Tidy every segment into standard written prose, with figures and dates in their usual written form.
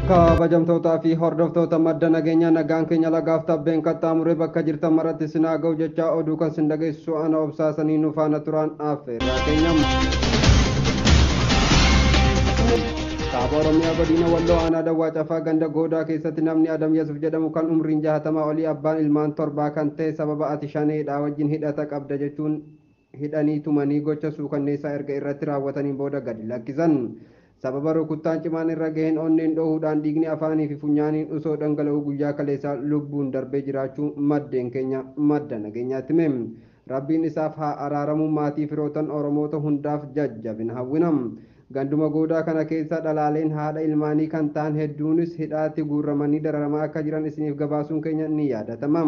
Kabajamtootaa fi hordoftoota madda nageenyaa, nagaan keenya lagaaf tabbeen qaxxaamuree bakka jirtan maratti sinaa ga'u jechaa, oduu kan sin dhageessisu ana obsaasanii nu faana turaan affeerraa keenya. Kaaba Oromiyaa godina Walloo aanaa Dawwaa Cafaa ganda Goodaa keessatti namni Adam Yasuf jedhamu kan umriin 60 olii, abbaan ilmaan 7 kan ta'e, sababa ati shaneedha wajjin hidhata qabda jechuun hidhanii tumanii gocha suukanneessaa erga irratti raawwataniin booda gadi lakkisan. Sababa rukuttaan cimaan irra gaheen onneen dhohuudhaan dhiigni afaanii fi funyaaniin osoo dhangala'uu guyyaa kaleessaa lubbuun darbee jiraachuu maddeen keenya madda nageenyaatti hime. Rabbiin isaaf haa araaramu, maatii firootan Oromoota hundaaf jajjabina hawwina. Ganduma Goodaa kana keessa dhalaaleen haadha ilmaanii kan ta'an hedduunis hidhaatti guurramanii dararamaa akka jiran isiniif gabaasuun keenya ni yaadatama.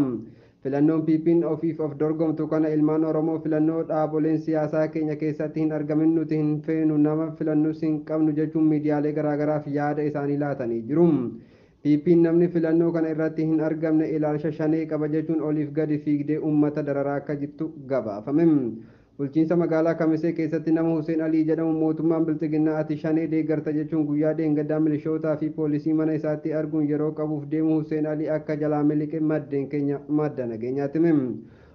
Filannoon PP'n ofiif of dorgomtu kana ilmaan Oromoo filannoo dhaaboleen siyaasaa keenya keessatti hin argamin nuti hin feenu, nama filannus hin qabnu jechuun miidiyaalee garaagaraaf yaada isaanii laatanii jiru. PP'n namni filannoo kana irratti hin argamne ilaalcha shanee qaba jechuun oliif gadi fiigdee uummata dararaa akka jirtu gabaafame. Bulchiinsa magaalaa Kamisee keessatti nama Hussein Alii jedhamu mootummaan Bilxiginnaa ati shanee deeggarta jechuun guyyaa dheengaddaa milishootaa fi poolisii mana isaatti arguun yeroo qabuuf deemu Hussein Alii akka jalaa miliqe maddeen keenya madda nageenyaatti hime.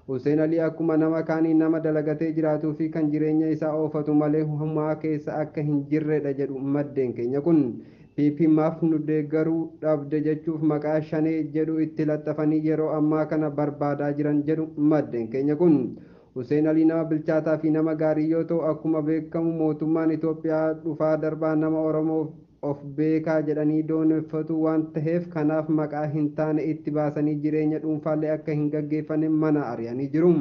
Hussein Alii akkuma nama kaanii nama dalagatee jiraatuu fi kan jireenya isaa oofatu malee humaa keessa akka hin jirredha jedhu maddeen keenya kun. PP maaf nu deeggaruu dhabde jechuuf maqaa shanee jedhu itti laxxafanii yeroo ammaa kana barbaadaa jiran jedhu maddeen keenya kun. Hussein Alii nama bilchaataa fi nama gaarii yoo ta'u, akkuma beekamu mootummaan Itoophiyaa dhufaa darbaa nama Oromoo of beekaa jedhanii dooneffatu waan ta'eef, kanaaf maqaa hin taane itti baasanii jireenya dhuunfaallee akka hin gaggeeffanne mana ari'anii jiru.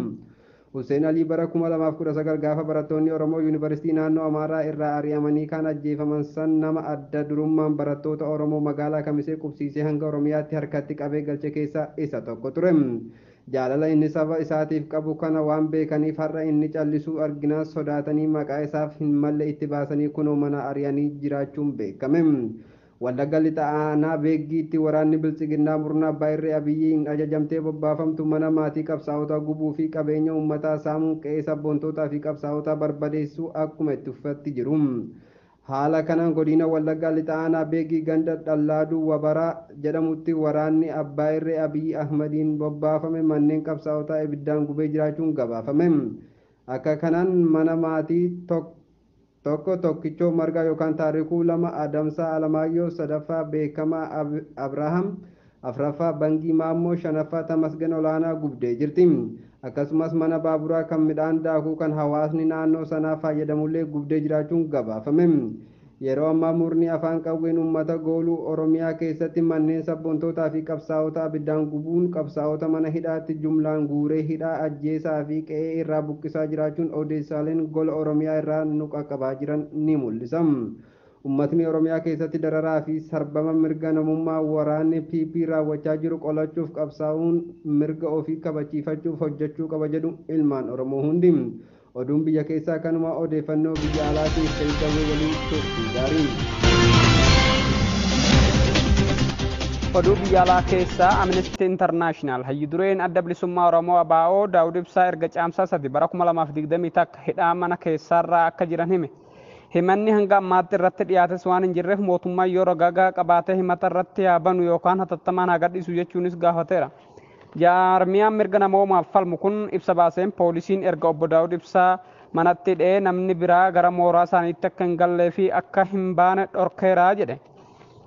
Hussein Alii bara 2019 gaafa barattoonni Oromoo Yuunivarsiitii naannoo Amaaraa irraa ari'amanii kan ajjeefaman san nama adda durummaan barattoota Oromoo magaalaa Kamisee qubsiisee hanga Oromiyaatti harkatti qabee galche keessaa isa tokko ture. Jaalala inni saba isaatiif qabu kana waan beekaniif har'a inni callisuu arginaan sodaatanii maqaa isaaf hin malle itti baasanii kunoo mana ari'anii jiraachuun beekame. Wallagga Lixa aanaa Beeggiitti waraanni Bilxiginnaa murna abbaa irree Abiyyiin ajajamtee bobbaafamtu mana maatii qabsaa'otaa gubuu fi qabeenya uummataa saamuun qe'ee sabboontootaa fi qabsaa'otaa barbadeessuu akkuma itti uffatti jiru. Haala kanaan godina Wallaggaa Lixa aanaa Beeggii ganda Dhallaaduu Wabaraa jedhamutti waraanni abbaa irree Abiyyi Ahmadiin bobbaafame manneen qabsaa'otaa ibiddaan gubee jiraachuun gabaafame. Akka kanaan mana maatii tokko Tokkichoo Margaa yookaan Taarikuu, 2 Adamsaa Alamaayyoo, 3ffaa Beekamaa Abrahaam, 4ffaa Bangii Maammoo, 5ffaa Tamasgan Olaanaa gubdee jirti. Akkasumas mana baaburaa kan midhaan daakuu kan hawaasni naannoo sanaa fayyadamullee gubdee jiraachuun gabaafame. Yeroo ammaa murni afaan qawween uummata gooluu Oromiyaa keessatti manneen sabboontootaa fi qabsaa'ota abiddaan gubuun qabsaa'ota mana hidhaatti jumlaan guuree hidhaa ajjeesaa fi qe'ee irraa buqqisaa jiraachuun odeessaaleen gola Oromiyaa irraa nu qaqqabaa jiran ni mul'isa. Uummatni Oromiyaa keessatti dararaa fi sarbama mirga namummaa waraanni PP raawwachaa jiru qolachuuf qabsaa'uun mirga ofii kabachiifachuuf hojjechuu qaba jedhu ilmaan Oromoo hundi. Oduun biyya keessaa kanuma, odeeffannoo biyya alaatiif ta'ee waliin turtii gaarii. Oduu biyya alaa keessaa Amnesty International hayyu dureen adda bilisummaa Oromoo ABO Daawud Ibsaa erga caamsaa 3 bara 2021 hidhaa mana keessaarraa akka jiran hime. Himanni hanga ammaatti irratti dhiyaates waan hin jirreef mootummaan yoo ragaa qabaatee himata irratti haa banu yookaan hatattamaan haa gadhiisu jechuunis gaafateera. Jaarmiyaan mirga namoomaaf falmu kun ibsa baaseen poolisiin erga obbo Daawud Ibsaa manatti hidhee namni biraa gara mooraa isaaniitti akka hin gallee fi akka hin baane dhorkeeraa jedhe.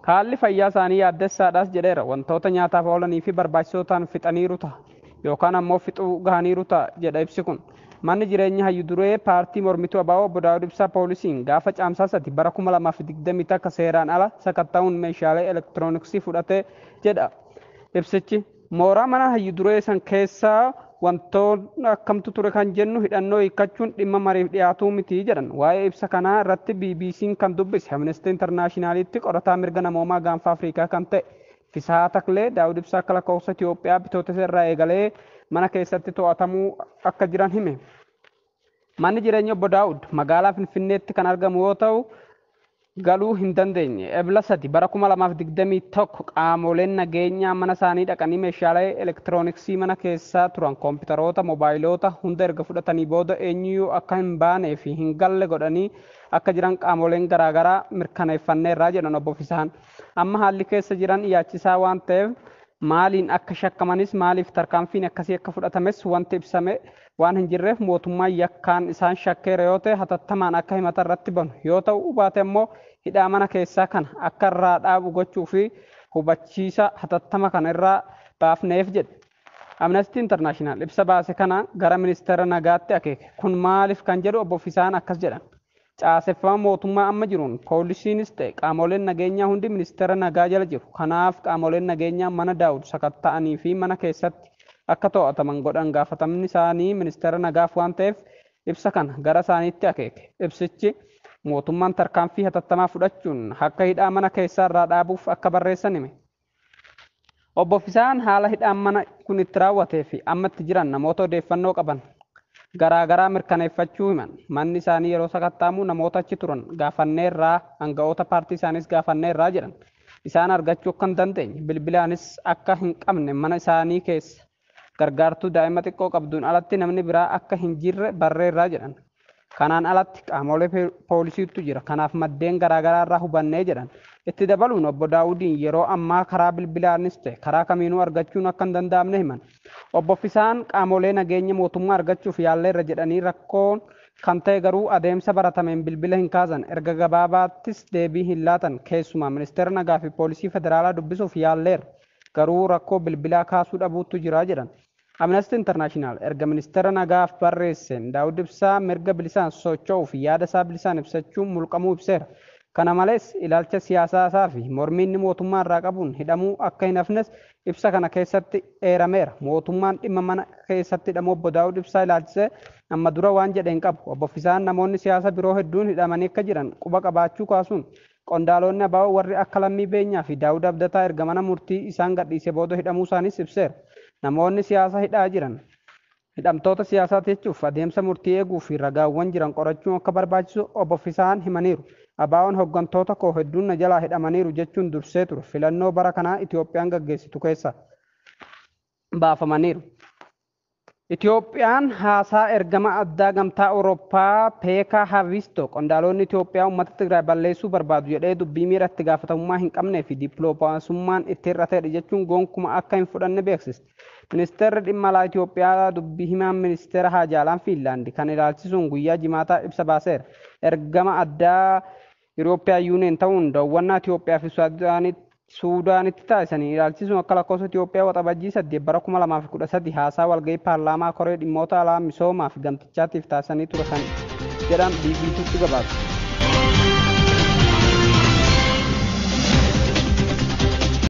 Haalli fayyaa isaanii yaaddessaadhaas jedheera. Wantoota nyaataaf oolanii fi barbaachisoo ta'an fixaniiru ta'a yookaan ammoo fixuu gahaniiru ta'a jedha ibsi kun. Manni jireenya hayyu duree paartii mormituu ABO obbo Daawud Ibsaa poolisiin gaafa caamsaa 3 bara 2021 seeraan ala sakatta'uun meeshaalee elektirooniksii fudhate jedha. Ibsichi mooraa mana hayyu duree san keessaa wantoota akkamtu ture kan jennu hidhannoo hiikkachuun dhimma mariif dhiyaatuu miti jedhan. Waa'ee ibsa kanaa irratti BBC'n kan dubbise Amnesty Internationalitti qorataa mirga namoomaa gaanfa Afrikaa kan ta'e Fisahaa Taklee Daawud Ibsaa akka lakkoofsa Itoophiyaa bitootessa irraa eegalee mana keessatti to'atamuu akka jiran hime. Manni jireenya obbo Daawud magaalaa Finfinneetti kan argamu yoo ta'u, galuu hin dandeenye. Ebla 3 bara 2021 qaamoleen nageenyaa mana isaanii dhaqanii meeshaalee elektirooniksii mana keessaa turan koompitaroota, moobaayilota hunda erga fudhatanii booda eenyuyyuu akka hin baanee fi hin galle godhanii akka jiran qaamoleen garaagaraa mirkaneeffanneerraa jedhan obbo Fisaan. Amma haalli keessa jiran yaachisaa waan ta'eef maaliin akka shakkamanis maaliif tarkaanfiin akkasii akka fudhatames wanti ibsame waan hin jirreef mootummaan yakkaan isaan shakkeera yoo ta'e hatattamaan akka himata irratti banu yoo ta'u baate immoo hidhaa mana keessaa kana akka irraa dhaabu gochuu fi hubachiisa hatattama kana irraa baafneef jedhe. Amnesty International ibsa baase kana gara ministeera nagaatti akeeke. Kun maaliif kan jedhu obbo Fisaan akkas jedhan. Caaseffama mootummaa amma jiruun poolisiinis ta'e qaamoleen nageenyaa hundi ministeera nagaa jala jiru. Kanaaf qaamoleen nageenyaa mana Daawud sakatta'anii fi mana keessatti akka to'ataman godhan gaafatamni isaanii ministeera nagaaf waan ta'eef ibsa kana gara isaaniitti akeeke. Ibsichi mootummaan tarkaanfii hatattamaa fudhachuun akka hidhaa mana keessaa irraa dhaabuuf akka barreessan hime. Obbo Fisaan haala hidhaan mana kun itti raawwatee fi amma itti jiran namoota odeeffannoo qaban garaagaraa mirkaneeffachuu himan. Manni isaanii yeroo sakattaamu namoota achi turan gaafanneerraa aanga'oota paartii isaaniis gaafanneerraa jedhan. Isaan argachuu akka hin dandeenye bilbilaanis akka hin qabne mana isaanii keessa gargaartuu daa'ima xiqqoo qabduun alatti namni biraa akka hin jirre barreerraa jedhan. Kanaan alatti qaamolee poolisiitu jira. Kanaaf maddeen garaagaraa irraa hubannee jedhan. Itti dabaluun obbo Daawudiin yeroo ammaa karaa bilbilaanis ta'e karaa kamiinuu argachuun akka hin danda'amne himan. Obbo Fisaan qaamolee nageenya mootummaa argachuuf yaalleerra jedhanii rakkoon kan ta'e garuu adeemsa baratameen bilbila hin kaasan erga gabaabaattis deebii hin laatan keessumaa ministeera nagaa fi poolisii federaalaa dubbisuuf yaalleerra garuu rakkoo bilbilaa kaasuu dhabuutu jira jedhan. Amnesty International erga ministeera nagaaf barreesseen Daawud Ibsaa mirga bilisaan socho'uu fi yaada isaa bilisaan ibsachuun mulqamuu ibseera. Kana malees ilaalcha siyaasaa isaa fi mormii inni mootummaa irraa qabuun hidhamuu akka hin hafnes ibsa kana keessatti eerameera. Mootummaan dhimma mana keessatti hidhamuu obbo Daawud Ibsaa ilaalchisee amma dura waan jedhe hin qabu. Obbo Fisaan namoonni siyaasa biroo hedduun hidhamanii akka jiran quba qabaachuu kaasuun qondaalonni ABO warri akka Lammii Beenyaa fi Daawud Abdataa erga mana murtii isaan gadhiise booda hidhamuu isaaniis ibseera. Namoonni siyaasa hidhaa jiran hidhamtoota siyaasaa jechuuf adeemsa murtii eeguu fi ragaawwan jiran qorachuun akka barbaachisu obbo Fisaan himaniiru. ABO'n hooggantoota koo hedduun na jalaa hidhamaniiru jechuun dursee ture. Filannoo bara kanaa Itoophiyaan gaggeessitu keessa baafamaniiru. Itoophiyaan haasaa ergama addaa gamtaa Awurooppaa Peekaa Haavisto qondaalonni Itoophiyaa uummata Tigraay balleessuu barbaadu jedhee dubbii miira itti gaafatamummaa hin qabnee fi dippiloomaasummaan itti hir'atedha jechuun gonkuma akka hin fudhanne beeksiste. Ministeerri dhimma alaa Itoophiyaa dubbii himaan ministeera Haajaalaan Fiinlaandi kan ilaalchisuun guyyaa jimaataa ibsa baaseera. Ergama addaa Yurooppiyaan Yuuniyen ta'uun daawwannaa Itoophiyaa fi Suudaanitti taasisanii ilaalchisuun akka lakkoofsa Itoophiyaa waxabajjii 8 bara 2013 haasaa walgahii paarlaamaa koree dhimmoota alaa misoomaa fi gamtichaatiif taasisanii ture kan jedhan BBCtti gabaase.